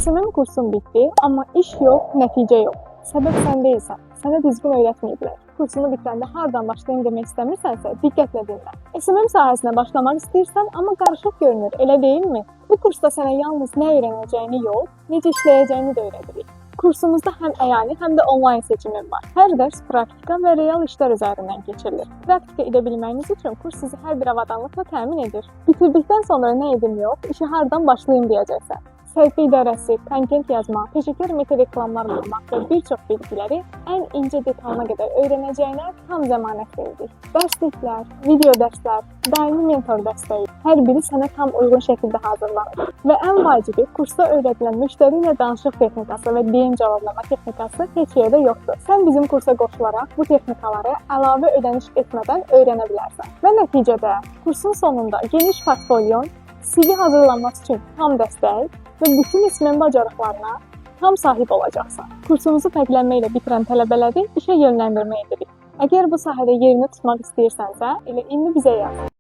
SMM kursun bitdi, amma iş yox, nəticə yox. Səbəb sən deyilsən. Sənə düzgün öyrətməyiblər. Kursunu bitirəndə hardan başlayım demək istəmirsənsə, diqqətlə dinlə. SMM sahəsinə başlamaq istəyirsən, amma qarışıq görünür, elə deyilmi? Bu kursda sənə yalnız nə öyrənəcəyini yox, necə işləyəcəyini də öyrədirik. Kursumuzda həm əyani, həm də onlayn seçimin var. Hər dərs praktika və real işlər üzərindən keçirilir. Praktika edə bilməyiniz üçün kurs sizi hər bir avadanlıqla təmin edir. Bitirdikdən sonra nə edim yox, işə hardan başlayım deyəcəksən. Səhifə idarəsi, kontent yazma, peşəkar meta reklamlar qurmaq və bir çox bilgiləri ən incə detalına qədər öyrənəcəyinə tam zəmanət veririk. Dərsliklər, video dərslər, daimi mentor dəstəyi, hər biri sənə tam uyğun şəkildə hazırlanır. Və ən vacibi, kursda öyrədilən müştəri ilə danışıq texnikası və DM cavablama texnikası heç yerdə yoxdur. Sən bizim kursa qoşularaq bu texnikaları əlavə ödəniş etmədən öyrənə bilərsən. Və nəticədə kursun sonunda geniş portfolyon, CV hazırlanması üçün tam dəstək və bütün SMM bacarıqlarına tam sahib olacaqsan. Kursumuzu fərqlənmə ilə bitirən tələbələri işə yönləndirmə edirik. Əgər bu sahədə yerini tutmaq istəyirsənsə, elə indi bizə yaz.